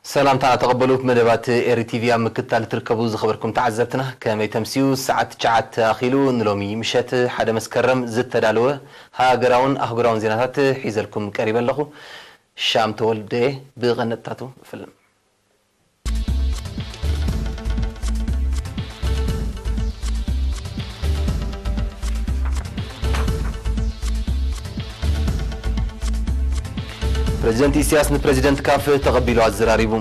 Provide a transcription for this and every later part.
ሰላምታና ተቐበሉ። መደባት ኤሪ ቲቪ ኣብ ምክትታል ትርከቡ ዝኸበርኩም ተዓዘብትና፣ ከመይ ተምስዩ? ሰዓት ትሽዓተ ኣኺሉ። ንሎሚ ምሸት ሓደ መስከረም ዝተዳለወ ሃገራውን ኣህጉራውን ዜናታት ሒዘልኩም ቀሪበ ኣለኹ። ሻም ተወልደ ብቐነጥታቱ እፍልም። ፕሬዚደንት ኢሳያስ ንፕሬዚደንት ካፍ ተቐቢሉ ኣዘራሪቡ።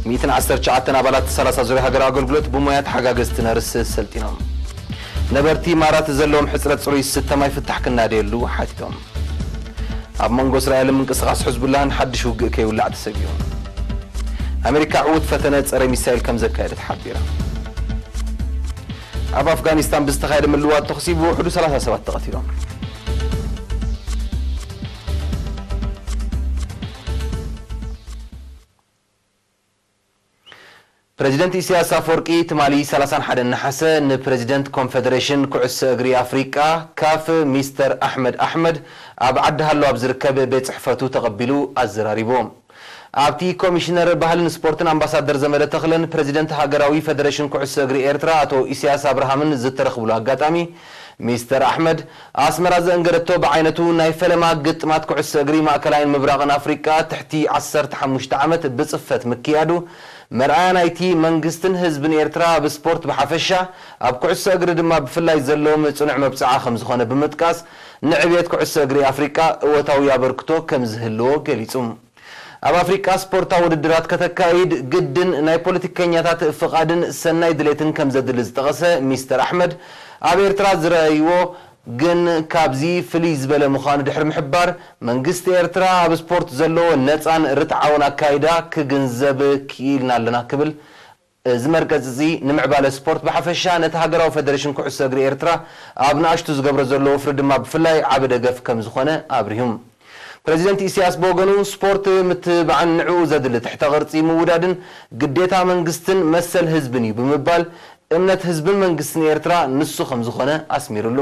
ሚእትን ዓሰርተ ትሽዓተን ኣባላት ሰላሳ ዙርያ ሃገራዊ ኣገልግሎት ብሞያ ተሓጋገዝቲ ነርስ ሰልጢኖም። ነበርቲ ኢማራት ዘለዎም ሕጽረት ጽሩይ ዝስተ ማይ ፍታሕ ክናደየሉ ሓቲቶም። ኣብ መንጎ እስራኤልን ምንቅስቓስ ሕዝቡላህን ሓድሽ ውግእ ከይውላዕ ተሰጊኡ። ኣሜሪካ ዕዉት ፈተነ ጸረ ሚሳይል ከም ዘካየደት ሓቢራ። ኣብ ኣፍጋኒስታን ብዝተኻየደ ምልዋጥ ተኹሲ ብውሕዱ ሰላሳ ሰባት ተቐቲሎም። ፕሬዚደንት ኢሳያስ ኣፈወርቂ ትማሊ ሰላሳን ሓደን ነሓሰ ንፕሬዚደንት ኮንፈደሬሽን ኩዕሶ እግሪ ኣፍሪቃ፣ ካፍ፣ ሚስተር ኣሕመድ ኣሕመድ ኣብ ዓዲ ሃሎ ኣብ ዝርከብ ቤት ጽሕፈቱ ተቐቢሉ ኣዘራሪቡ። ኣብቲ ኮሚሽነር ባህልን ስፖርትን ኣምባሳደር ዘመደ ተኽለን ፕሬዚደንት ሃገራዊ ፈደሬሽን ኩዕሶ እግሪ ኤርትራ ኣቶ ኢሳያስ ኣብርሃምን ዝተረኽብሉ ኣጋጣሚ፣ ሚስተር ኣሕመድ ኣስመራ ዘእንገደቶ ብዓይነቱ ናይ ፈለማ ግጥማት ኩዕሶ እግሪ ማእከላይን ምብራቕን ኣፍሪቃ ትሕቲ ዓሰርተ ሓሙሽተ ዓመት ብጽፈት ምክያዱ መርኣያ ናይቲ መንግስትን ህዝብን ኤርትራ ኣብ ስፖርት ብሓፈሻ ኣብ ኩዕሶ እግሪ ድማ ብፍላይ ዘለዎም ጽኑዕ መብጽዓ ከም ዝኾነ ብምጥቃስ ንዕብየት ኩዕሶ እግሪ ኣፍሪቃ እወታዊ ኣበርክቶ ከም ዝህልዎ ገሊጹ። ኣብ ኣፍሪቃ ስፖርታዊ ውድድራት ከተካይድ ግድን ናይ ፖለቲከኛታት ፍቓድን ሰናይ ድሌትን ከም ዘድሊ ዝጠቐሰ ሚስተር ኣሕመድ፣ ኣብ ኤርትራ ዝረኣይዎ ግን ካብዚ ፍልይ ዝበለ ምዃኑ ድሕሪ ምሕባር፣ መንግስቲ ኤርትራ ኣብ ስፖርት ዘለዎ ነጻን ርትዓውን ኣካይዳ ክግንዘብ ክኢልና ኣለና ክብል፣ እዚ መርገጽ እዚ ንምዕባለ ስፖርት ብሓፈሻ ነቲ ሃገራዊ ፈደሬሽን ኩዕሶ እግሪ ኤርትራ ኣብ ንኣሽቱ ዝገብሮ ዘሎ ወፍሪ ድማ ብፍላይ ዓቢ ደገፍ ከም ዝኾነ ኣብሪሁ። ፕረዚደንት ኢሳያስ ብወገኑ፣ ስፖርት ምትብባዕን ንዕኡ ዘድሊ ትሕተ ቅርጺ ምውዳድን ግዴታ መንግስትን መሰል ህዝብን እዩ ብምባል፣ እምነት ህዝብን መንግስትን ኤርትራ ንሱ ከም ዝኾነ ኣስሚሩሉ።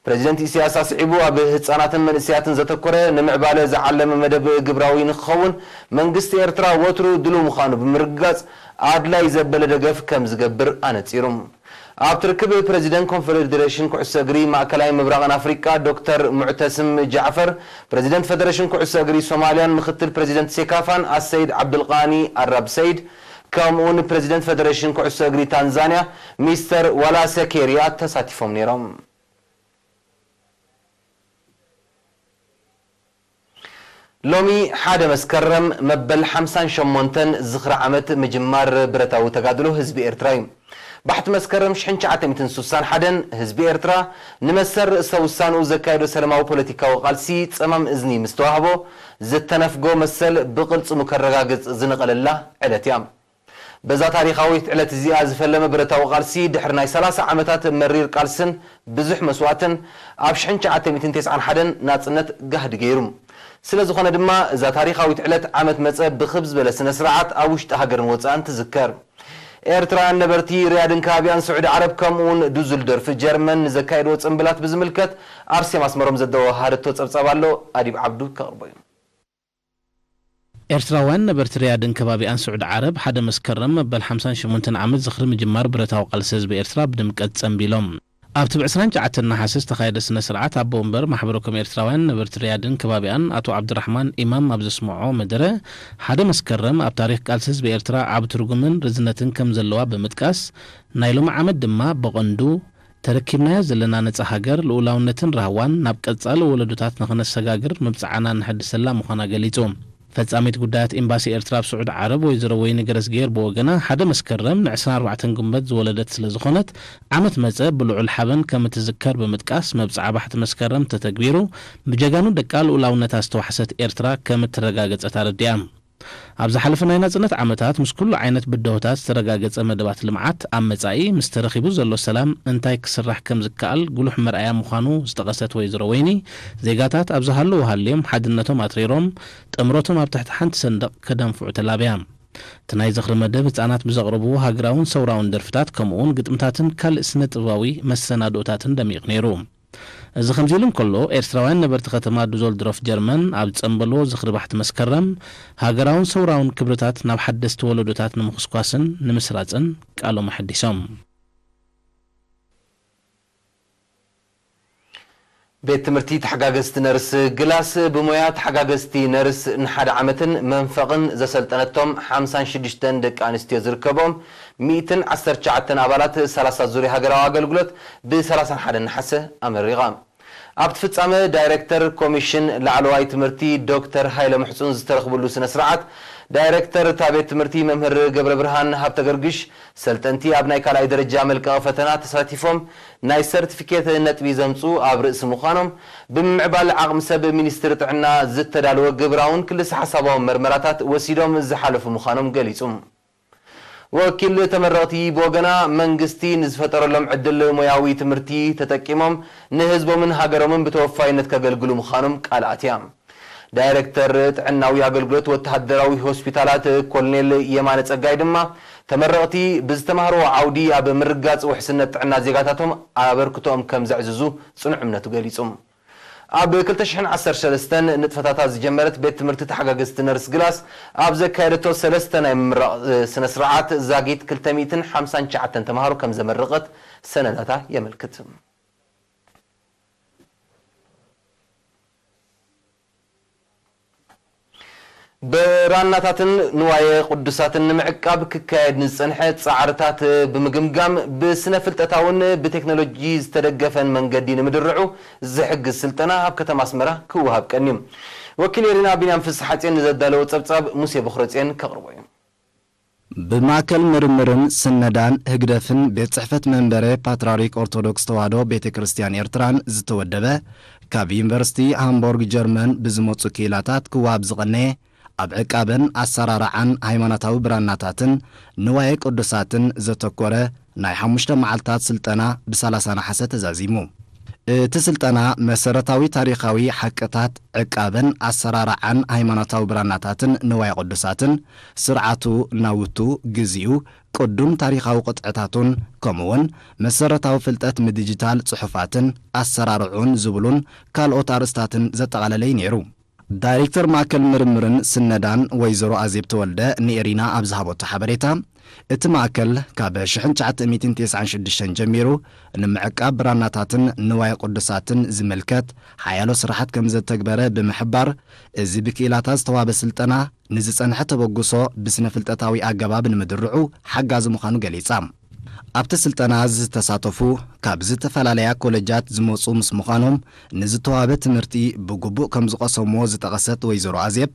ፕረዚደንት ኢሳያስ ኣስዒቡ፣ ኣብ ህጻናትን መንእሰያትን ዘተኮረ ንምዕባለ ዝዓለመ መደብ ግብራዊ ንክኸውን መንግስቲ ኤርትራ ወትሩ ድሉው ምዃኑ ብምርግጋጽ፣ ኣድላይ ዘበለ ደገፍ ከም ዝገብር ኣነጺሩ። ኣብቲ ርክብ፣ ፕረዚደንት ኮንፈደሬሽን ኩዕሶ እግሪ ማእከላይ ምብራቕን ኣፍሪቃ ዶክተር ሙዕተስም ጃዕፈር፣ ፕረዚደንት ፈደሬሽን ኩዕሶ እግሪ ሶማልያን ምክትል ፕረዚደንት ሴካፋን ኣሰይድ ዓብዱልቃኒ ኣራብ ሰይድ፣ ከምኡውን ፕረዚደንት ፈደሬሽን ኩዕሶ እግሪ ታንዛንያ ሚስተር ዋላሰ ኬሪያ ተሳቲፎም ነይሮም። ሎሚ ሓደ መስከረም መበል ሓምሳን ሸሞንተን ዝኽሪ ዓመት ምጅማር ብረታዊ ተጋድሎ ህዝቢ ኤርትራ እዩ። ባሕቲ መስከረም ሽሕን ትሽዓተ ሚእትን ስሳን ሓደን ህዝቢ ኤርትራ ንመሰል ርእሰ ውሳንኡ ዘካየዶ ሰላማዊ ፖለቲካዊ ቃልሲ ጸማም እዝኒ ምስ ተዋህቦ፣ ዝተነፍጎ መሰል ብቕልጽሙ ከረጋግጽ ዝነቐለላ ዕለት እያ። በዛ ታሪኻዊት ዕለት እዚኣ ዝፈለመ ብረታዊ ቃልሲ፣ ድሕሪ ናይ ሰላሳ ዓመታት መሪር ቃልስን ብዙሕ መስዋእትን፣ ኣብ ሽሕን ትሽዓተ ሚእትን ተስዓን ሓደን ናጽነት ጋህዲ ገይሩ። ስለ ዝኾነ ድማ፣ እዛ ታሪኻዊት ዕለት ዓመት መጸ ብኽብ ዝበለ ስነ ስርዓት ኣብ ውሽጢ ሃገርን ወጻእን ትዝከር። ኤርትራውያን ነበርቲ ሪያድን ከባቢኣን፣ ስዑዲ ዓረብ፣ ከምኡውን ዱዙልዶርፍ ጀርመን ንዘካየድዎ ጽምብላት ብዝምልከት፣ ኣርሴማ ኣስመሮም ዘደዋሃረቶ ጸብጻብ ኣሎ፣ ኣዲብ ዓብዱ ከቕርቦ እዩ። ኤርትራውያን ነበርቲ ሪያድን ከባቢኣን ስዑዲ ዓረብ፣ ሓደ መስከረም መበል ሓምሳን ሸሞንተን ዓመት ዝኽሪ ምጅማር ብረታዊ ቃልሲ ህዝቢ ኤርትራ ብድምቀት ጸንቢሎም። ኣብቲ ብ ዕስራን ትሽዓተን ነሓሰ ዝተኻየደ ስነ ስርዓት፣ ኣቦ ወንበር ማሕበረ ኮም ኤርትራውያን ነበርቲ ሪያድን ከባቢኣን ኣቶ ዓብዱራሕማን ኢማም ኣብ ዘስምዖ መደረ፣ ሓደ መስከረም ኣብ ታሪኽ ቃልሲ ህዝቢ ኤርትራ ዓቢ ትርጉምን ርዝነትን ከም ዘለዋ ብምጥቃስ፣ ናይ ሎሚ ዓመት ድማ ብቐንዱ ተረኪብናዮ ዘለና ነጻ ሃገር፣ ልኡላውነትን ራህዋን ናብ ቀጻሊ ወለዶታት ንኽነሰጋግር ምብጽዓና ነሐድሰላ ምዃና ገሊጹ። ፈጻሚት ጉዳያት ኤምባሲ ኤርትራ ኣብ ስዑዲ ዓረብ ወይዘሮ ወይኒ ገረዝግሄር ብወገና፣ ሓደ መስከረም ንዕስራን ኣርባዕተን ጉንበት ዝወለደት ስለ ዝኾነት፣ ዓመት መጸ ብልዑል ሓበን ከም እትዝከር ብምጥቃስ፣ መብጽዓ ባሕቲ መስከረም ተተግቢሩ፣ ብጀጋኑ ደቃ ልኡላውነታ ዝተዋሕሰት ኤርትራ ከም እተረጋገጸት ኣረዲኣ። ኣብ ዝሓለፈ ናይ ናጽነት ዓመታት ምስ ኩሉ ዓይነት ብድሆታት ዝተረጋገጸ መደባት ልምዓት ኣብ መጻኢ ምስ ተረኺቡ ዘሎ ሰላም እንታይ ክስራሕ ከም ዝከኣል ጉሉሕ መርኣያ ምዃኑ ዝጠቐሰት ወይዘሮ ወይኒ፣ ዜጋታት ኣብ ዝሃለዉ ሃልዮም ሓድነቶም ኣትሪሮም ጥምረቶም ኣብ ትሕቲ ሓንቲ ሰንደቕ ከደንፍዑ ተላብያ። እቲ ናይ ዝኽሪ መደብ ህጻናት ብዘቕርብዎ ሃገራውን ሰውራውን ደርፍታት ከምኡውን ግጥምታትን ካልእ ስነ ጥበባዊ መሰናድኦታትን ደሚቑ ነይሩ። እዚ ከምዚ ኢሉ እንከሎ፣ ኤርትራውያን ነበርቲ ከተማ ዱዞልድሮፍ ጀርመን ኣብ ዝጸንበልዎ ዝኽሪ ባሕቲ መስከረም፣ ሃገራውን ሰውራውን ክብርታት ናብ ሓደስቲ ወለዶታት ንምኹስኳስን ንምስራጽን ቃሎም ኣሐዲሶም። ቤት ትምህርቲ ተሓጋገዝቲ ነርስ ግላስ ብሞያ ተሓጋገዝቲ ነርስ ንሓደ ዓመትን መንፈቕን ዘሰልጠነቶም ሓምሳን ሽዱሽተን ደቂ ኣንስትዮ ዝርከቦም ሚእትን ዓሰርተ ትሽዓተን ኣባላት ሰላሳ ዙርያ ሃገራዊ ኣገልግሎት ብ ሰላሳን ሓደን ነሓሰ ኣመሪቓ። ኣብቲ ፍጻመ ዳይሬክተር ኮሚሽን ላዕለዋይ ትምህርቲ ዶክተር ሃይለ ምሕጹን ዝተረኽብሉ ስነ ስርዓት፣ ዳይሬክተር እታ ቤት ትምህርቲ መምህር ገብረ ብርሃን ሃብተ ገርግሽ፣ ሰልጠንቲ ኣብ ናይ ካልኣይ ደረጃ መልቀቒ ፈተና ተሳቲፎም ናይ ሰርቲፊኬት ነጥቢ ዘምጽኡ ኣብ ርእሲ ምዃኖም፣ ብምምዕባል ዓቕሚ ሰብ ሚኒስትሪ ጥዕና ዝተዳለወ ግብራውን ክልሰ ሓሳባውን መርመራታት ወሲዶም ዝሓለፉ ምዃኖም ገሊጹ። ወኪል ተመረቕቲ ብወገና፣ መንግስቲ ንዝፈጠረሎም ዕድል ሞያዊ ትምህርቲ ተጠቂሞም ንህዝቦምን ሃገሮምን ብተወፋይነት ከገልግሉ ምዃኖም ቃል ኣትያ። ዳይሬክተር ጥዕናዊ ኣገልግሎት ወተሃደራዊ ሆስፒታላት ኮሎኔል የማነ ጸጋይ ድማ፣ ተመረቕቲ ብዝተማህርዎ ዓውዲ ኣብ ምርጋጽ ውሕስነት ጥዕና ዜጋታቶም ኣበርክቶኦም ከም ዘዕዝዙ ጽኑዕ እምነቱ ገሊጹ። ኣብ ክልተ ሽሕን ዓሰርተ ሰለስተን ንጥፈታታ ዝጀመረት ቤት ትምህርቲ ተሓጋገዝቲ ነርስ ግላስ ኣብ ዘካየደቶ ሰለስተ ናይ ምምራቕ ስነ ስርዓት ዛጊት ክልተ ሚእትን ሓምሳን ትሽዓተን ተምሃሮ ከም ዘመረቐት ሰነዳታ የመልክት። ብራናታትን ንዋየ ቅዱሳትን ንምዕቃብ ክካየድ ንዝጸንሐ ጻዕርታት ብምግምጋም፣ ብስነ ፍልጠታውን ብቴክኖሎጂ ዝተደገፈን መንገዲ ንምድርዑ ዝሕግዝ ስልጠና ኣብ ከተማ ኣስመራ ክወሃብ ቀንዩ። ወኪል ኤሪና ቢንያም ፍስሓጽዮን ንዘዳለዎ ጸብጻብ ሙሴ በኽረጽዮን ከቕርቦ እዩ። ብማእከል ምርምርን ስነዳን ህግደፍን ቤት ጽሕፈት መንበረ ፓትርያርክ ኦርቶዶክስ ተዋህዶ ቤተ ክርስቲያን ኤርትራን ዝተወደበ፣ ካብ ዩኒቨርሲቲ ሃምቦርግ ጀርመን ብዝመጹ ክኢላታት ክወሃብ ዝቐነየ፣ ኣብ ዕቃበን ኣሰራርዓን ሃይማኖታዊ ብራናታትን ንዋየ ቅዱሳትን ዘተኮረ ናይ ሓሙሽተ መዓልታት ስልጠና ብሰላሳ ነሓሰ ተዛዚሙ። እቲ ስልጠና መሰረታዊ ታሪኻዊ ሓቅታት ዕቃበን ኣሰራርዓን ሃይማኖታዊ ብራናታትን ንዋየ ቅዱሳትን፣ ስርዓቱ፣ ናውቱ፣ ግዚኡ፣ ቅዱን ታሪኻዊ ቅጥዕታቱን፣ ከምኡውን መሰረታዊ ፍልጠት ምድጅታል ጽሑፋትን ኣሰራርዑን ዝብሉን ካልኦት ኣርእስታትን ዘጠቓለለ እዩ ነይሩ። ዳይሬክተር ማእከል ምርምርን ስነዳን ወይዘሮ ኣዜብ ተወልደ ንኤሪና ኣብ ዝሃበቶ ሓበሬታ፣ እቲ ማእከል ካብ ሽሕን ትሽዓተ ሚእትን ተስዓን ሽዱሽተን ጀሚሩ ንምዕቃብ ብራናታትን ንዋየ ቅዱሳትን ዝምልከት ሓያሎ ስራሓት ከም ዘተግበረ ብምሕባር፣ እዚ ብክኢላታት ዝተዋህበ ስልጠና ንዝጸንሐ ተበግሶ ብስነ ፍልጠታዊ ኣገባብ ንምድርዑ ሓጋዚ ምዃኑ ገሊጻ። ኣብቲ ስልጠና ዝተሳተፉ ካብ ዝተፈላለያ ኮለጃት ዝመጹ ምስ ምዃኖም፣ ንዝተዋህበ ትምህርቲ ብግቡእ ከም ዝቐሰምዎ ዝጠቐሰት ወይዘሮ ኣዜብ፣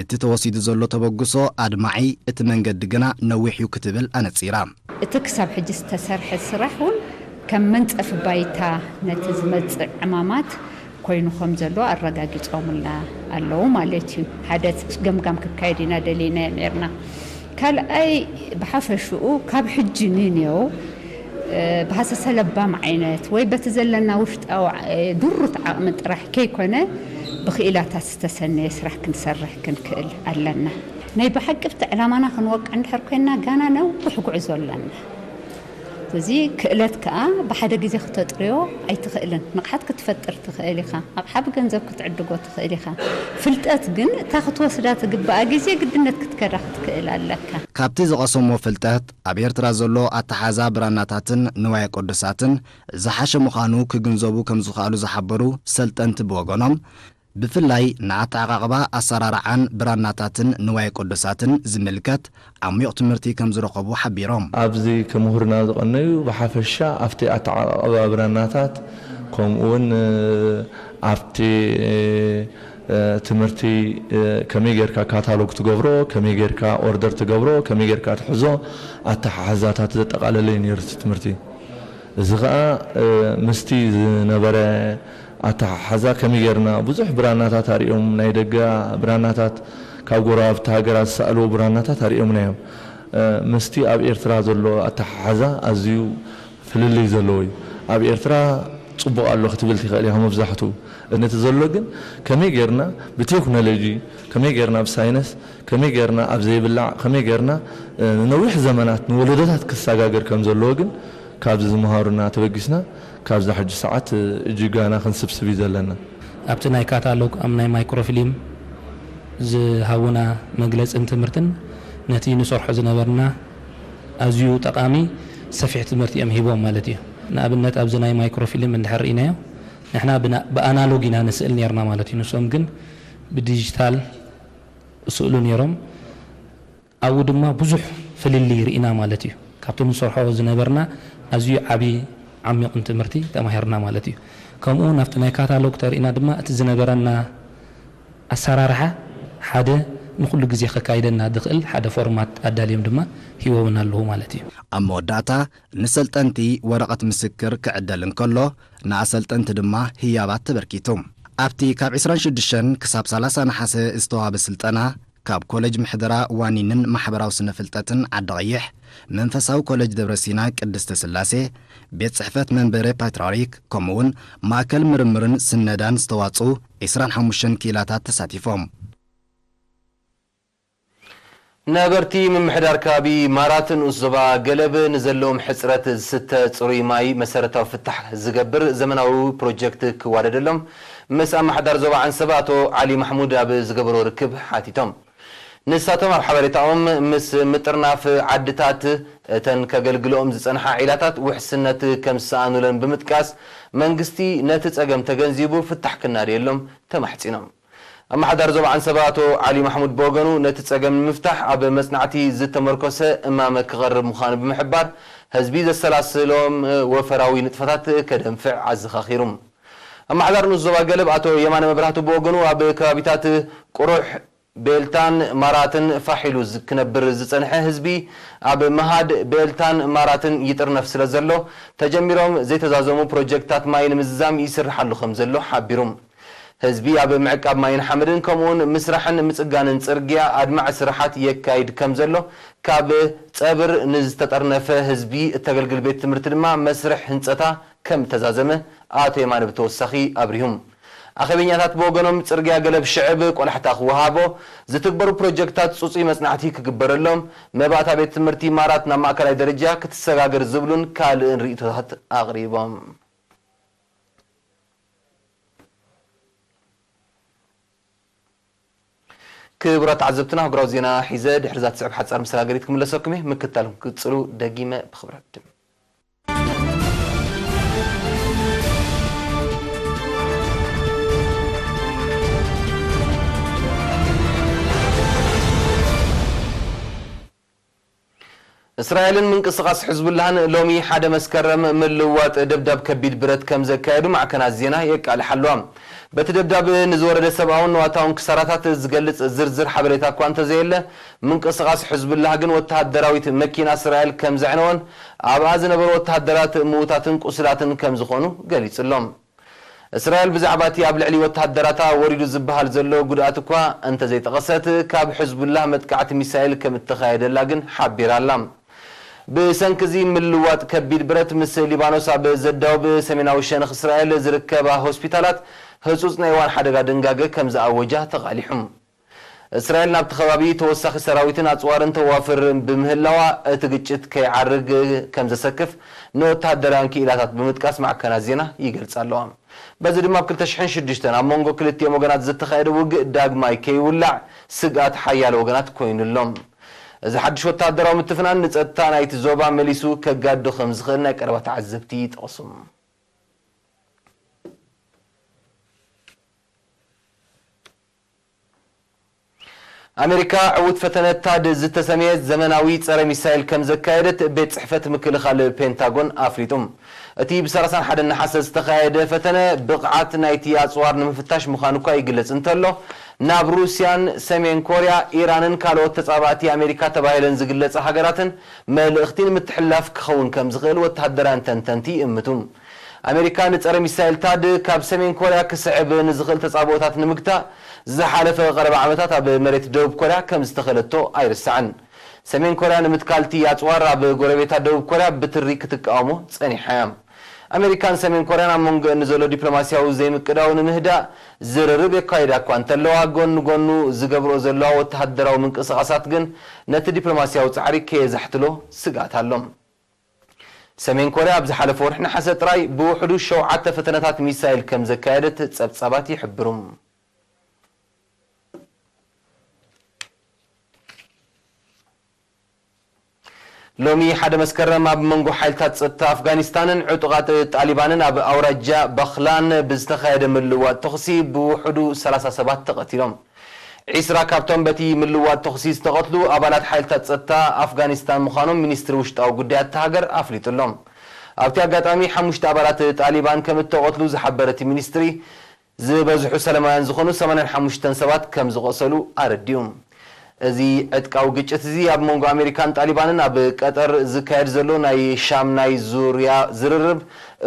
እቲ ተወሲዱ ዘሎ ተበግሶ ኣድማዒ፣ እቲ መንገዲ ግና ነዊሕ እዩ ክትብል ኣነጺራ። እቲ ክሳብ ሕጂ ዝተሰርሐ ስራሕ እውን ከም መንጸፊ ባይታ ነቲ ዝመጽእ ዕማማት ኮይኑ ከም ዘሎ ኣረጋጊጾምልና ኣለዉ ማለት እዩ። ሓደ ገምጋም ክካየድ ኢና ደሊና ኔርና። ካልኣይ፣ ብሓፈሽኡ ካብ ሕጂ ንኔው፣ እ፣ ብሃሰሰ ለባም ዓይነት ወይ በቲ ዘለና ውሽጣዊ፣ እ፣ ድሩት ዓቕሚ ጥራሕ ከይኮነ፣ ብክኢላታት ዝተሰነየ ስራሕ ክንሰርሕ ክንክእል ኣለና። ናይ ብሓቂ ኣብቲ ዕላማና ክንወቅዕ እንድሕር ኮይንና፣ ጋና ነዊሕ ጉዕዞ ኣለና። እዚ ክእለት ከኣ ብሓደ ግዜ ክተጥርዮ ኣይትኽእልን። ንቕሓት ክትፈጥር ትኽእል ኢኻ። ኣቕሓ ብገንዘብ ክትዕድጎ ትኽእል ኢኻ። ፍልጠት ግን እታ ክትወስዳ ትግብኣ ግዜ ግድነት ክትከዳ ክትክእል ኣለካ። ካብቲ ዝቐሰሞ ፍልጠት፣ ኣብ ኤርትራ ዘሎ ኣተሓዛ ብራናታትን ንዋየ ቅዱሳትን ዝሓሸ ምዃኑ ክግንዘቡ ከም ዝኸኣሉ ዝሓበሩ ሰልጠንቲ ብወገኖም፣ ብፍላይ ንኣተዓቓቕባ ኣሰራርዓን ብራናታትን ንዋየ ቅዱሳትን ዝምልከት ዓሚቕ ትምህርቲ ከም ዝረኸቡ ሓቢሮም። ኣብዚ ክምህሩና ዝቐነዩ ብሓፈሻ ኣብቲ ኣተዓቓቕባ ብራናታት፣ ከምኡውን፣ እ፣ ኣብቲ፣ እ፣ እ፣ ትምህርቲ፣ እ፣ ከመይ ጌርካ ካታሎግ ትገብሮ፣ ከመይ ጌርካ ኦርደር ትገብሮ፣ ከመይ ጌርካ ትሕዞ፣ ኣተሓሕዛታት ዘጠቓለለ እዩ ነይሩ እቲ ትምህርቲ። እዚ ኸኣ፣ እ፣ ምስቲ ዝነበረ ኣተሓሕዛ ከመይ ጌርና ብዙሕ ብራናታት ኣርእዮም፣ ናይ ደገ ብራናታት ካብ ጎረባብቲ ሃገራት ዝሰኣልዎ ብራናታት ኣርእዮምና እዮም። እ፣ ምስቲ ኣብ ኤርትራ ዘሎ ኣተሓሕዛ ኣዝዩ ፍልልይ ዘለዎ እዩ። ኣብ ኤርትራ ጽቡቕ ኣሎ ክትብል ትኽእል ኢኻ መብዛሕትኡ። ነቲ ዘሎ ግን ከመይ ጌርና ብቴክኖሎጂ፣ ከመይ ጌርና ብሳይነስ፣ ከመይ ጌርና ኣብ ዘይብላዕ፣ ከመይ ጌርና፣ እ፣ ንነዊሕ ዘመናት ንወለዶታት ክሰጋገር ከም ዘለዎ ግን ካብዚ ዝመሃሩና ተበጊስና ካብዛ ሕጂ ሰዓት፣ እ፣ እጅጋና ክንስብስብ እዩ ዘለና። ኣብቲ ናይ ካታሎግ፣ ኣብ ናይ ማይክሮፊልም ዝሃቡና መግለጽን ትምህርትን ነቲ ንሰርሖ ዝነበርና ኣዝዩ ጠቓሚ ሰፊሕ ትምህርቲ እዮም ሂቦም ማለት እዩ። ንኣብነት ኣብዚ ናይ ማይክሮፊልም እንድሕር ርኢናዮ፣ ንሕና ብና-፣ ብኣናሎግ ኢና ንስእል ነርና ማለት እዩ። ንሶም ግን ብዲጂታል ስእሉ ነይሮም። ኣብኡ ድማ ብዙሕ ፍልልይ ርኢና ማለት እዩ። ካብቲ ንሰርሖ ዝነበርና ኣዝዩ ዓቢ ዓሚቕን ትምህርቲ ተማሂርና ማለት እዩ። ከምኡ ናብቲ ናይ ካታሎግ ተርኢና ድማ እቲ ዝነበረና ኣሰራርሓ ሓደ ንኹሉ ግዜ ከካይደና ዝኽእል ሓደ ፎርማት ኣዳልዮም ድማ ሂቦምና ኣለዉ ማለት እዩ። ኣብ መወዳእታ ንሰልጠንቲ ወረቐት ምስክር ክዕደል እንከሎ፣ ንኣሰልጠንቲ ድማ ህያባት ተበርኪቱ። ኣብቲ ካብ ዕስራን ሽዱሽተን ክሳብ ሰላሳ ነሓሰ ዝተዋህበ ስልጠና፣ ካብ ኮለጅ ምሕደራ ዋኒንን ማሕበራዊ ስነ ፍልጠትን ዓዲ ቀይሕ፣ መንፈሳዊ ኮለጅ ደብረ ሲና ቅድስተ ስላሴ፣ ቤት ጽሕፈት መንበረ ፓትርያርክ፣ ከምኡውን ማእከል ምርምርን ስነዳን ዝተዋጽኡ ዕስራን ሓሙሽተን ክኢላታት ተሳቲፎም። ነበርቲ ምምሕዳር ከባቢ ማራት ንኡስ ዞባ ገለብ ንዘለዎም ሕጽረት ዝስተ ጽሩይ ማይ መሰረታዊ ፍታሕ ዝገብር ዘመናዊ ፕሮጀክት ክዋደደሎም ምስ ኣመሓዳሪ ዞባ ዓንሰባ ኣቶ ዓሊ ማሕሙድ ኣብ ዝገበሮ ርክብ ሓቲቶም። ንሳቶም ኣብ ሓበሬታኦም፣ ምስ ምጥርናፍ ዓድታት እተን ከገልግልኦም ዝጸንሓ ዒላታት ውሕስነት ከም ዝሰኣኑለን ብምጥቃስ፣ መንግስቲ ነቲ ጸገም ተገንዚቡ ፍታሕ ክናድየሎም ተማሕጺኖም። ኣመሓዳሪ ዞባ ዓንሰባ ኣቶ ዓሊ ማሕሙድ ብወገኑ፣ ነቲ ጸገም ንምፍታሕ ኣብ መጽናዕቲ ዝተመርኮሰ እማመ ክቐርብ ምዃኑ ብምሕባር፣ ህዝቢ ዘሰላስሎም ወፈራዊ ንጥፈታት ከደንፍዕ ኣዘኻኺሩ። ኣመሓዳሪ ንኡስ ዞባ ገለብ ኣቶ የማነ መብራህቱ ብወገኑ፣ ኣብ ከባቢታት ቁሩሕ፣ ቤልታን ማራትን ፋሕ ኢሉ ዝ-፣ ክነብር ዝጸንሐ ህዝቢ ኣብ ምሃድ ቤልታን ማራትን ይጥርነፍ ስለ ዘሎ፣ ተጀሚሮም ዘይተዛዘሙ ፕሮጀክትታት ማይ ንምዝዛም ይስርሓሉ ከም ዘሎ ሓቢሩ። ህዝቢ ኣብ ምዕቃብ ማይን ሓመድን ከምኡውን ምስራሕን ምጽጋንን ጽርግያ ኣድማዒ ስራሓት የካይድ ከም ዘሎ፣ ካብ ጸብር ንዝተጠርነፈ ህዝቢ እተገልግል ቤት ትምህርቲ ድማ መስርሕ ህንጸታ ከም እተዛዘመ ኣቶ የማነ ብተወሳኺ ኣብሪሁም። ኣኼበኛታት ብወገኖም፣ ጽርግያ ገለብ ሽዕብ ቆላሕታ ክወሃቦ፣ ዝትግበሩ ፕሮጀክታት ጽጹይ መጽናዕቲ ክግበረሎም፣ መባእታ ቤት ትምህርቲ ማራት ናብ ማእከላይ ደረጃ ክትሰጋገር ዝብሉን ካልእን ርእይቶታት ኣቕሪቦም። ክቡራት ተዓዘብትና፣ ኣህጉራዊ ዜና ሒዘ ድሕሪ እዛ ትስዕብ ሓጻር መሰጋገሪት ክምለሰኩም እየ። ምክታልኩም ክጽሉ ደጊመ ብኽብረት ድም። እስራኤልን ምንቅስቓስ ሕዝቡላህን ሎሚ ሓደ መስከረም ምልውዋጥ ደብዳብ ከቢድ ብረት ከም ዘካየዱ ማዕከናት ዜና የቃልሓ ኣለዋ። በቲ ደብዳብ ንዝወረደ ሰብኣውን ንዋታውን ክሳራታት ዝገልጽ ዝርዝር ሓበሬታ እኳ እንተዘየለ፣ ምንቅስቓስ ሕዝቡላህ ግን ወተሃደራዊት መኪና እስራኤል ከም ዘዕነወን ኣብኣ ዝነበሩ ወተሃደራት ምዉታትን ቁስላትን ከም ዝኾኑ ገሊጹ ኣሎ። እስራኤል ብዛዕባ እቲ ኣብ ልዕሊ ወተሃደራታ ወሪዱ ዝበሃል ዘሎ ጉድኣት እኳ እንተዘይጠቐሰት፣ ካብ ሕዝቡላህ መጥቃዕቲ ሚሳኤል ከም እተኻየደላ ግን ሓቢራ ኣላ። ብሰንኪ እዚ ምልዋጥ ከቢድ ብረት ምስ ሊባኖስ ኣብ ዘዳውብ ሰሜናዊ ሸነኽ እስራኤል ዝርከባ ሆስፒታላት ህጹጽ ናይ እዋን ሓደጋ ድንጋገ ከም ዝኣወጃ ተቓሊሑ። እስራኤል ናብቲ ከባቢ ተወሳኺ ሰራዊትን ኣጽዋርን ተዋፍር ብምህላዋ፣ እቲ ግጭት ከይዓርግ ከም ዘሰክፍ ንወተሃደራውያን ክኢላታት ብምጥቃስ ማዕከናት ዜና ይገልጻ ኣለዋ። በዚ ድማ ኣብ ክልተ ሽሕን ሽዱሽተን ኣብ መንጎ ክልቲኦም ወገናት ዝተኻየደ ውግእ ዳግማይ ከይውላዕ ስግኣት ሓያሎ ወገናት ኮይኑ ኣሎ። እዚ ሓድሽ ወተሃደራዊ ምትፍናን ንጸጥታ ናይቲ ዞባ መሊሱ ከጋድዶ ከም ዝኽእል ናይ ቀረባ ተዓዘብቲ ይጠቕሱ። ኣሜሪካ ዕዉት ፈተነ ታድ ዝተሰምየ ዘመናዊ ጸረ ሚሳይል ከም ዘካየደት ቤት ጽሕፈት ምክልኻል ፔንታጎን ኣፍሊጡ። እቲ ብ ሰላሳን ሓደን ነሓሰ ዝተኻየደ ፈተነ ብቕዓት ናይቲ ኣጽዋር ንምፍታሽ ምዃኑ እኳ ይግለጽ እንተሎ፣ ናብ ሩስያን ሰሜን ኮርያ፣ ኢራንን ካልኦት ተጻባእቲ ኣሜሪካ ተባሂለን ዝግለጻ ሃገራትን መልእኽቲ ንምትሕልላፍ ክኸውን ከም ዝኽእል ወተሃደራውያን ተንተንቲ ይእምቱ። ኣሜሪካ ንጸረ ሚሳይል ታድ ካብ ሰሜን ኮርያ ክስዕብ ንዝኽእል ተጻብኦታት ንምግታእ ዝሓለፈ ቀረባ ዓመታት ኣብ መሬት ደቡብ ኮርያ ከም ዝተኸለቶ ኣይርሳዕን። ሰሜን ኮርያ ንምትካልቲ ኣጽዋር ኣብ ጎረቤታ ደቡብ ኮርያ ብትሪ ክትቃወሞ ጸኒሓ እያ። ኣሜሪካን ሰሜን ኮርያን ኣብ መንጎ ንዘሎ ዲፕሎማስያዊ ዘይምቅዳው ንምህዳእ ዝርርብ የካይዳ እኳ እንተለዋ፣ ጎኒ ጎኑ ዝገብርኦ ዘለዋ ወተሃደራዊ ምንቅስቓሳት ግን ነቲ ዲፕሎማስያዊ ጻዕሪ ከየዛሕትሎ ስግኣት ኣሎ። ሰሜን ኮርያ ኣብ ዝሓለፈ ወርሒ ነሓሰ ጥራይ ብውሕዱ ሸውዓተ ፈተነታት ሚሳይል ከም ዘካየደት ጸብጻባት ይሕብሩ። ሎሚ ሓደ መስከረም ኣብ መንጎ ሓይልታት ጸጥታ ኣፍጋኒስታንን ዕጡቓት ጣሊባንን ኣብ ኣውራጃ ባኽላን ብዝተኻየደ ምልውዋጥ ተኹሲ ብውሕዱ ሰላሳ ሰባት ተቐቲሎም። ዒስራ ካብቶም በቲ ምልውዋጥ ተኹሲ ዝተቐትሉ ኣባላት ሓይልታት ጸጥታ ኣፍጋኒስታን ምዃኖም ሚኒስትሪ ውሽጣዊ ጉዳያት እታ ሃገር ኣፍሊጡ ኣሎ። ኣብቲ ኣጋጣሚ ሓሙሽተ ኣባላት ጣሊባን ከም እተቐትሉ ዝሓበረ እቲ ሚኒስትሪ፣ ዝበዝሑ ሰላማውያን ዝኾኑ ሰማንያን ሓሙሽተን ሰባት ከም ዝቖሰሉ ኣረዲኡ። እዚ ዕጥቃዊ ግጭት እዚ ኣብ መንጎ ኣሜሪካን ጣሊባንን ኣብ ቀጠር ዝካየድ ዘሎ ናይ ሻምናይ ዙርያ ዝርርብ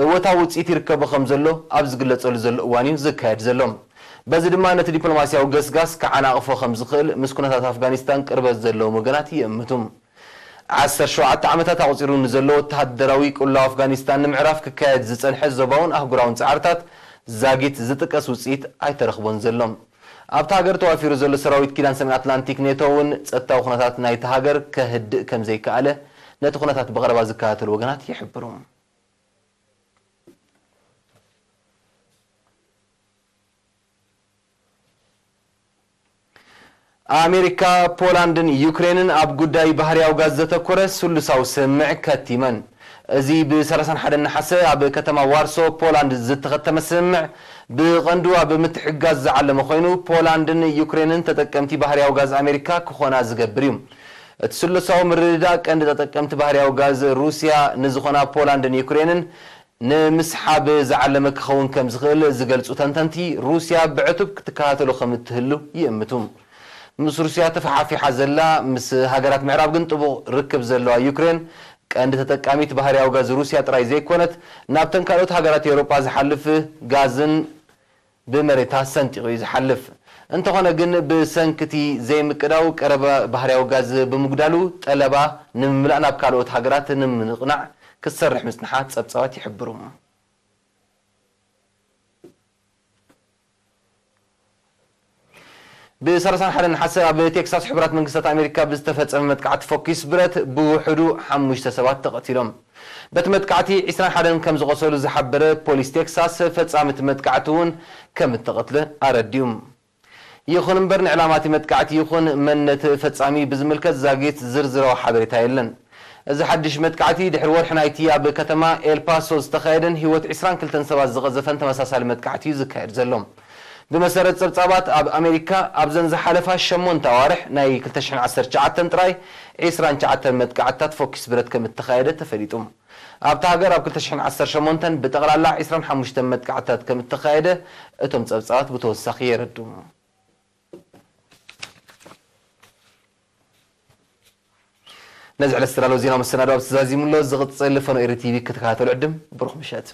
እወታዊ ውጽኢት ይርከቦ ከም ዘሎ ኣብ ዝግለጸሉ ዘሎ እዋን እዩ ዝካየድ ዘሎ። በዚ ድማ ነቲ ዲፕሎማስያዊ ገስጋስ ክዓናቕፎ ከም ዝኽእል ምስ ኩነታት ኣፍጋኒስታን ቅርበት ዘለዎም ወገናት ይእምቱ። ዓሰርተ ሸውዓተ ዓመታት ኣቑጺሩ ንዘሎ ወተሃደራዊ ቅላው ኣፍጋኒስታን ንምዕራፍ ክካየድ ዝጸንሐ ዞባውን ኣህጉራውን ጻዕርታት ዛጊት ዝጥቀስ ውጽኢት ኣይተረኽቦን ዘሎ። ኣብታ ሃገር ተዋፊሩ ዘሎ ሰራዊት ኪዳን ሰሜን ኣትላንቲክ ኔቶ እውን ጸጥታዊ ኩነታት ናይታ ሃገር ከህድእ ከም ዘይከኣለ ነቲ ኩነታት ብቐረባ ዝከታተሉ ወገናት ይሕብሩ። ኣሜሪካ፣ ፖላንድን ዩክሬንን ኣብ ጉዳይ ባህርያዊ ጋዝ ዘተኮረ ስሉሳዊ ስምምዕ ከቲመን። እዚ ብ ሰላሳን ሓደን ነሓሰ ኣብ ከተማ ዋርሶ ፖላንድ ዝተኸተመ ስምምዕ ብቐንዱ ኣብ ምትሕግጋዝ ዝዓለመ ኮይኑ፣ ፖላንድን ዩክሬንን ተጠቀምቲ ባህርያዊ ጋዝ ኣሜሪካ ክኾና ዝገብር እዩ። እቲ ስሉሳዊ ምርድዳእ ቀንዲ ተጠቀምቲ ባህርያዊ ጋዝ ሩስያ ንዝኾና ፖላንድን ዩክሬንን ንምስሓብ ዝዓለመ ክኸውን ከም ዝኽእል ዝገልጹ ተንተንቲ፣ ሩስያ ብዕቱብ ክትከታተሎ ከም እትህሉ ይእምቱ። ምስ ሩስያ ተፈሓፊሓ ዘላ፣ ምስ ሃገራት ምዕራብ ግን ጥቡቕ ርክብ ዘለዋ ዩክሬን፣ ቀንዲ ተጠቃሚት ባህርያዊ ጋዝ ሩስያ ጥራይ ዘይኮነት፣ ናብተን ካልኦት ሃገራት ኤውሮጳ ዝሓልፍ ጋዝን ብመሬታ ሰንጢቑ እዩ ዝሓልፍ። እንተኾነ ግን፣ ብሰንኪ እቲ ዘይምቅዳው ቀረብ ባህርያዊ ጋዝ ብምጉዳሉ፣ ጠለባ ንምምላእ ናብ ካልኦት ሃገራት ንምንቕናዕ ክትሰርሕ ምጽንሓ ጸብጻባት ይሕብሩ። ብ ሰላሳን ሓደን ነሓሰ ኣብ ቴክሳስ ሕቡራት መንግስታት ኣሜሪካ ብዝተፈጸመ መጥቃዕቲ ፎኪስ ብረት ብውሕዱ ሓሙሽተ ሰባት ተቐቲሎም። በቲ መጥቃዕቲ ዒስራን ሓደን ከም ዝቖሰሉ ዝሓበረ ፖሊስ ቴክሳስ፣ ፈጻሚ እቲ መጥቃዕቲ እውን ከም እተቐትለ ኣረዲኡ። ይኹን እምበር፣ ንዕላማ እቲ መጥቃዕቲ ይኹን መንነት ፈጻሚ ብዝምልከት ዛጊት ዝርዝራዊ ሓበሬታ የለን። እዚ ሓድሽ መጥቃዕቲ ድሕሪ ወርሒ ናይቲ ኣብ ከተማ ኤልፓሶ ዝተኻየደን ህይወት ዒስራን ክልተን ሰባት ዝቐዘፈን ተመሳሳሊ መጥቃዕቲ እዩ ዝካየድ ዘሎ። ብመሰረት ጸብጻባት፣ ኣብ ኣሜሪካ ኣብዘን ዝሓለፋ ሸሞንተ ኣዋርሕ ናይ ክልተ ሽሕን ዓሰርተ ትሽዓተን ጥራይ ዒስራን ትሽዓተን መጥቃዕትታት ፎኪስ ብረት ከም እተኻየደ ተፈሊጡ። ኣብታ ሃገር ኣብ ክልተ ሽሕን ዓሰርተ ሸሞንተን ብጠቕላላ ዒስራን ሓሙሽተን መጥቃዕትታት ከም እተኻየደ እቶም ጸብጻባት ብተወሳኺ የረድኡ። ነዚ ዕለት ዝተዳለወ ዜናዊ መሰናዶ ኣብዚ ተዛዚሙ ኣሎ። ዝቕጽል ፈኖ ኤሪ ቲቪ ክትከታተሉ ዕድም። ብሩኽ ምሸት።